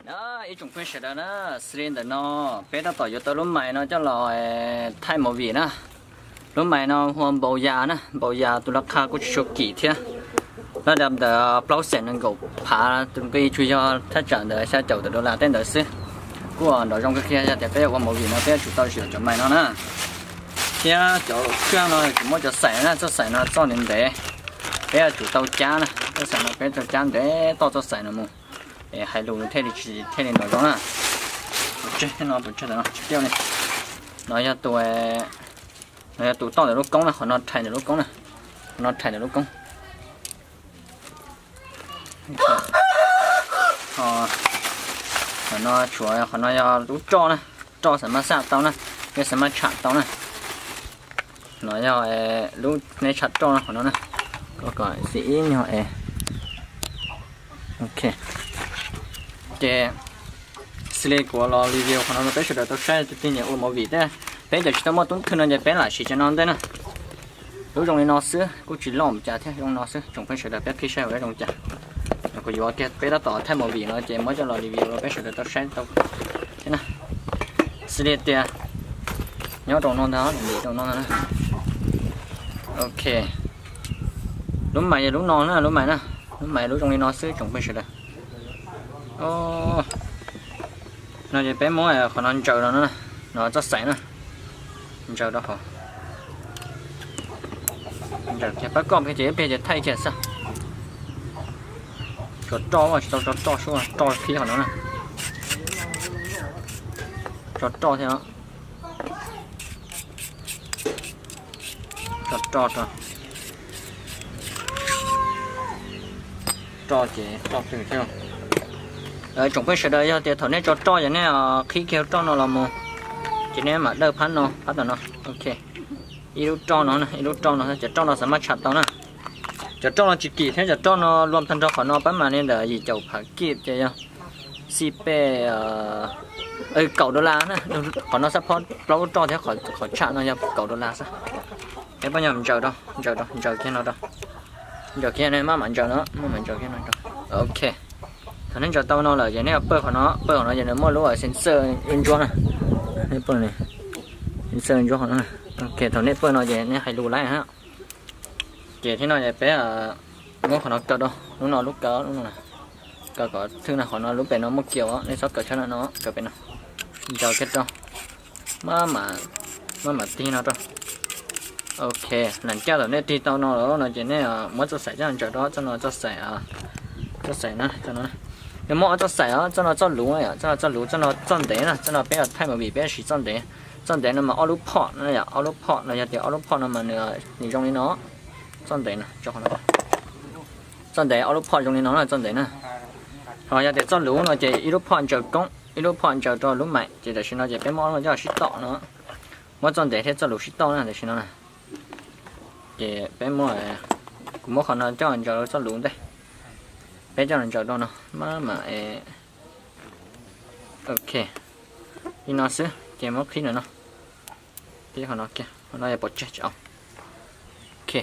Ib tsoom phooj ywg sawv daws na, xws li ntawm no peb tab tom yuav tau lub mais no coj los thaij movie na. Lub mais no hu ua npau yas na, npau yas tus laj qha kuj tsis tshua kim thiab, laj dab ntawm plaub xees nees nkaum phav, tus nqi tsuas yog thaj tsam ntawm xya caum tawm dollar tej ntawd xwb. Kuj nrov zoo kawg kiag, yog tias peb yuav ua movie no peb yuav tsum tau zim cov mais no na. Thiab cov kheej no yuav tsum muab cov xaim na, txoj xaim no txoj ntev ntev, peb yuav tsum tau cab na, txoj xaim no peb tau cab ntev toj txoj xaim no mus, es hais lus thiaj li tsis thiaj li nrov zoo na. Tseg no, tseg ntawm no tsis tiaj li. No yog tus, no yog tus toj ntawm lub koob na, qhov no rhais ntawm lub koob na, qhov no rhais ntawm lub koob. Qhov no tshuav, qhov no yog lub roj na, roj xam maj xaj tau na, yog xam maj tsham tau na. No yog lub neb tsham roj no qhov no na, kom xim ib nyuag es. Ok, ces xws li kuv los review qhov no rau peb sawv daws tau saib, tus twg nyiam ua movie thiab peb cov tsis tau muaj tub thwj no ces peb lam siv cov no ntej na. Lub zoo li no xwb, kuj tsis loj mus cas thiab, zoo no xwb, tsoom phooj ywg sawv daws peb qhib saib ua zoo cas. Kuv yuav kiag peb tab tom thaij movie no ces muab coj los review rau peb sawv daws tau saib tau thiab na. Xws li tias nyob rau no ntag, rau no ntag na. Ok, lub mais yog lub no na, lub mais na, lub mais lub zoo li no xwb tsoom phooj ywg sawv daws. No ces peb muab qhov no ntsaws no na, no txoj xaim na, ntsaws rau hauv. Ntsaws kiag, pab koj kiag ces ib pliag ces thaij kiag xwb. Tso roj, tsis tau tso roj, roj qhib qhov no na. Tso roj thiab. Tso roj, roj ces roj twg thiab. Tsoom phooj ywg sawv daws, yog tias thaum nej tso roj ces nej qhib kiag roj no los mus, ces nej mam dawj phab no, phab tom no. Ok, ib lub roj no, ib lub roj no, cov roj no xam maj tsham tau na. Cov roj no tsis kim thiab, cov roj no luam tag nrho qhov no pab mas li ntawm yim caum phav kij ces yog xij pej kaum dollar na. Qhov no xab phob plaub lub roj thiab qhov tsham no yog kaum dollar xwb. Peb pab nyob ntsaws rau, ntsaws rau, ntsaws kiag no rau. Ntsaws kiag no, maj mam ntsaws no, maj mam ntsaws kiag no rau. Ok, thaum nej ntsaws tau no lawm ces nej pawj qhov no, pawj qhov no ces nws muaj lub sensor ntsuab na. Nej pawj sensor ntsuab qhov no. Ok, thaum nej pawj no ces nej hais lus laib hab. Ces thiab no ces peb muab qhov no kaw rau, lub no lub kaw, lub no kaw kom thwj na, qhov no lub pem no muaj kiaus, nej txhob kaw tshab no, kaw pem no. Ntsaws kiag rau, maj mam, maj mam tig no rau. Ok, lam caj thaum nej tig tau no lawm no ces nej muab txoj xaim coj ntsaws rau, txoj no txoj xaim, txoj xaim na, txoj no. Nws muaj ob txoj xaim os, txoj no txoj luv, txoj no txoj luv, txoj no txoj ntev na, txoj no peb thaij movie peb siv txoj ntev. Txoj ntev no mas ob lub phom na yom, ob lub phom no yog tias ob lub phom no mas nws, nws zoo li no. Txoj ntev no, txoj ntev ob lub phom zoo li no na, txoj ntev na. Ho yog tias txoj luv no ces ib lub phom ntsaws koob, ib lub phom ntsaws rau lub mais, ces tam sim no ces peb muab ob lub no coj sib tom no. Muab txoj ntev thiab txoj luv sib tom na tam sim no na. Ces peb muab, kuv muab qhov no coj ntsaws rau txoj luv ntej. Peb coj los ntsaws rau no, maj mam, ok, li no xwb ces muab qhib no no. Qhib qhov no kiag, qhov no yog pov tseg tsis au. Ok,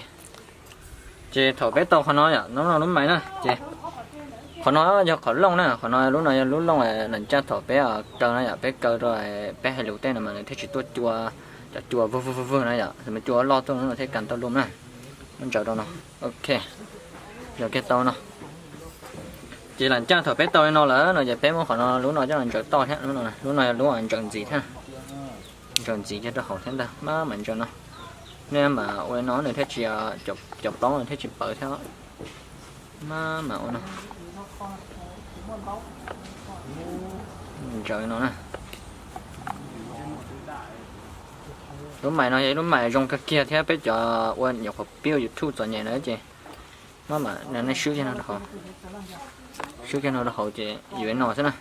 ces thaum peb tau qhov no yom, no lub mais na ces qhov no yog qhov looj na, qhov no lub no yog lub looj, lam caj thaum peb kaw na yom, peb kaw rau peb hais lus tej no mas nws thiaj tsis tuaj cua, cov cua vwg vwg vwg vwg na yom, cua loj tuaj no thiaj kas tau lub na. Muab ntsaws rau no. Ok, ntsaws kiag tau no. Ces lam caj thaum peb tau li no lawm no ces peb muab qhov no lub no coj los ntsaws toj thiab, lub no yog lub ntsaws ntxiv thiab. Ntsaws ntxiv kiag rau hauv thiab ntag, maj mam ntsaws no. Nej mam ua li no nws thiaj tsis, cov plaub nws thiaj tsis pawv thiab. Maj mam ua no. Ntsaws li no na. Lub mais no yog ib lub mais zoo kawg kiag thiab peb cov ua nyuam qhuav pib ua YouTube txom nyem na ces maj mam nej swb kiag no rau hauv, swb kiag no rau hauv ces yuav li no xwb na.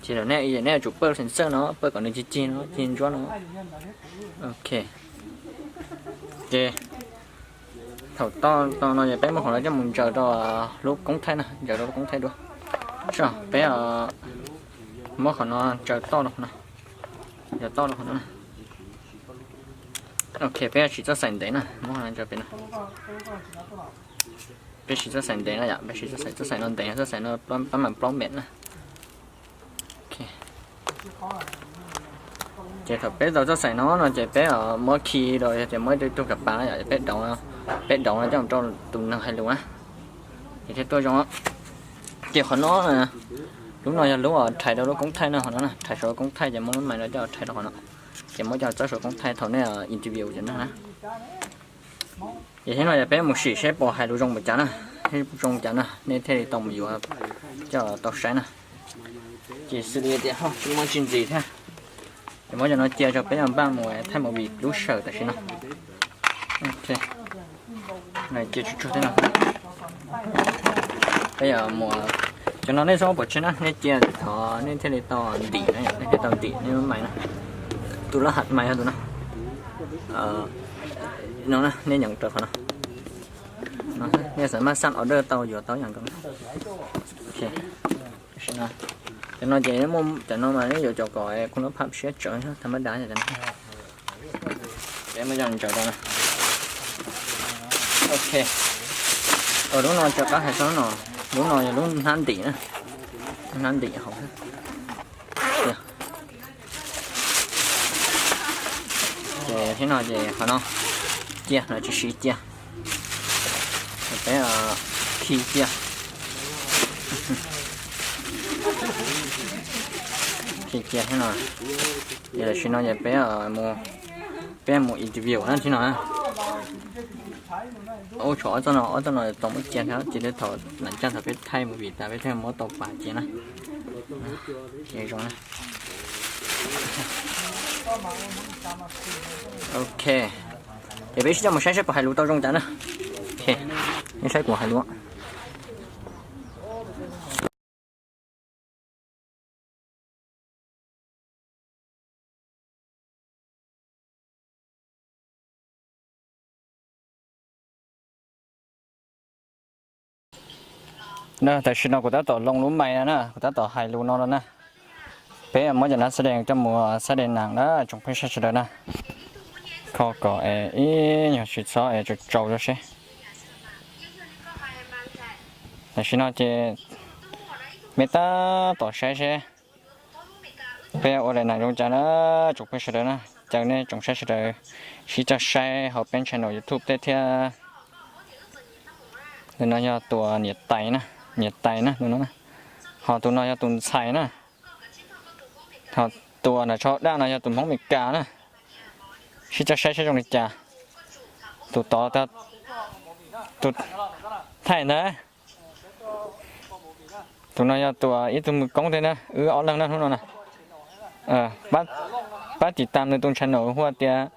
Ces nej, nej yuav tsum pawj sensor no, pawj kom nws cig cig no, cig ntsuab no. Ok, ces thaum toj tau no ces peb muab qhov no coj mus ntsaws rau lub koob thaij na, ntsaws rau lub koob thaij dua. Peb muab qhov no ntsaws toj rau qhov no, ntsaws toj rau qhov no. Ok, peb siv txoj xaim ntev na, muab qhov no ntsaws pem no. Peb siv txoj xaim ntev na yom, peb siv txoj xaim, txoj xaim no ntev, txoj xaim no pab mam plaub mev na. Ces thaum peb tau txoj xaim no no ces peb muab khi rau, yog tias muab ib tug kav pas no yom, peb doov, peb doov no coj mus rau tus neeg hais lus na, ces thiaj tuaj zoo. Ces qhov no, lub no yog lub rhais rau lub koob thaij no, qhov no na, rhais saum lub koob thaij ces muab lub mais no coj rhais rau qhov no, ces muab coj txawb saum koob thaij thaum nej interview ces na. Ces thiab no yog peb mus sim seb puas hais lus zoo npaum cas na, zoo cas na nej thiaj li tau mus yuav coj tau saib na. Ces xws li tias tsis muaj tsis ntxiv thiab, ces muab cov no cia rau peb yuav npaj mus thaij movie lub sij hawm tam sim no. Cia tsuag tsuag thiab no. Peb yuav mus, cov no nej txhob pom tseg na, nej cia thov nej thiaj li tau ntim na, nej thiaj tau ntim nej lub mais na. Tus lab hav mais yog tus no. No na, nej nyeem raws qhov no. Nej xav maj xaj order tau yuav tau ib yam nkaus na. Tam sim no, cov no ces, cov no mas nej yuav cov kom kuv lub phab siab tsawv tha mab dav cov no. Ces muab cov ntsaws rau na. Ok. Lub no rov qab hais txog no, lub no yog lub hnab ntim na, hnab ntim hauv. Ces thiab no ces qhov no cia, no tsis siv cia. Peb khi cia, khi cia thiab no. Ces tam sim no ces peb, peb mus interview na thiab no. Ub, tshuav ob txoj no, ob txoj no tau muab cia thiab, cia li thaum lam caj thaum peb thaij movie tas peb thiaj muab tau pas cia na. Ces zoo na. Ok. Ces peb sib coj mus saib saib puas hais lus tau zoo cas na. Ok, nej saib kuv hais lus. Tam sim no kuv tab tom loo lub mais no na, kuv tab tom hais lus no no na. Peb muab cov nab xab dees coj mus xab dees nas na tsoom phooj ywg sawv daws na. Kho kom es ib nyuag tsis txhob es tsau tsau rau seb. Tam sim no ces mej tab tom saib seb peb ua li nas zoo cas na, tsoom phooj ywg sawv daws na. Caw nej tsoom saib sawv daws sib coj saib hauv peb channel YouTube tej thiab. Tus no yog tus niam tais na, niam tais na tus no na. Ho tus no yog tus ntxhais na. Ho tus uas nram tsho daj no yog tus Hmoob Amelikas na. Sib coj saib saib zoo li cas. Tus tod, tus thaij ntawd. Tus no yog tus ib tug mws koob thiab na, wb ob leeg na hnub no na. Pab tiv tam nws tus channel hu tias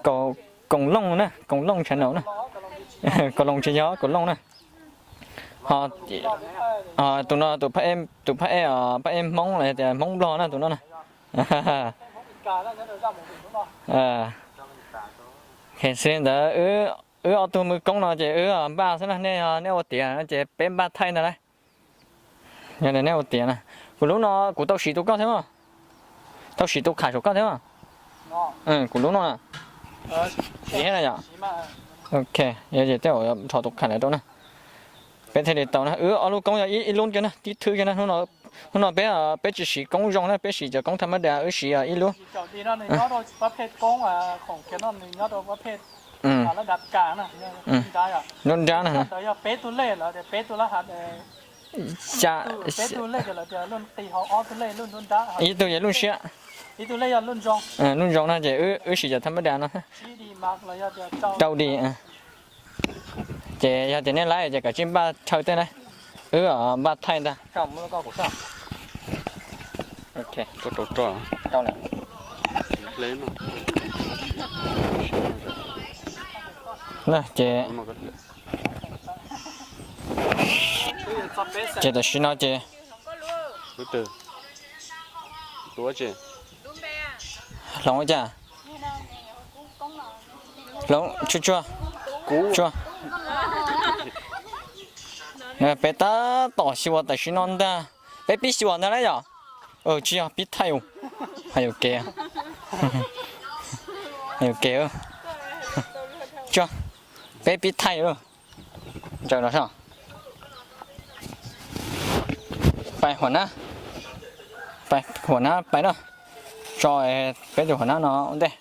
Koom Looj na, Koom Looj channel na. Koom Looj tsis yog, Koom Looj na. Ho tus no tus phab ej, tus phab ej, phab ej Hmoob los yog tias Hmoob Nplog na tus no na. Xws li ntawd, wb ob tug mws koob no ces wb npaj xwb na, nej, nej ua tiav no ces peb npaj thaij ntag lauj. Yog nej ua tiav na, kuv lub no kuv tau siv tus koj thiab mas, tau siv tus kham saum koj thiab mas. Kuv lub no na. Siv thiab na yom. Ok, yog ces tej zaum rho tus kham lawm rau na. Peb thiaj li tau na, wb ob lub koob yog ib lub kiag na, tib thwb kiag na. Hnub no peb, peb tsis siv koob zoo na, peb siv cov koob tha mab das, wb siv ib lub. Lub nrab na. Ib tug yog lub siab, lub zoo no ces wb siv cov tha mab das no. Rau di. Ces yog tias nej laib ces kav tsij npaj chaw tej na, wb npaj thaij ntag. Ces, ces tam sim no ces hloov ua cas? Hloov tsuag tsuag. Tsuag. Peb tab tom xyuas tam sim no ntag. Peb pib xyuas ntag lauj yom. Tsis yog pib thaij, hais yuam kev, hais yuam kev. Tsuag, peb pib thaij lauj. Ntsaws no soj. Pais huam na, Huam nab pais no, tso peb tus huam nab no ua ntej.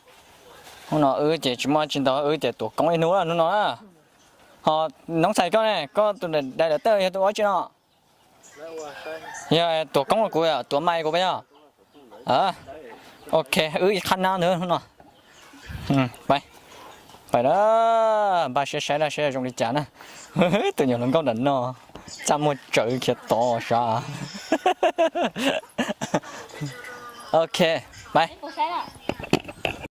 Hnub no wb ces tsis muaj tsis ntau, wb ces tuav koob ib hnub hnub no na. Ho noob ntxhais koj ne, koj tus daim daim tawj yog tus ua tsi no? Yog tuav koob kuv, tuav mais kuv pas yog? Ok, wb ib qhab nab ntawd hnub no. Pais, pais da, npaj siab saib laj saib zoo li cas na. Tus nyuam hluas nkauj nram no, txaj muag tsawv khiav tod sav. Ok, pais.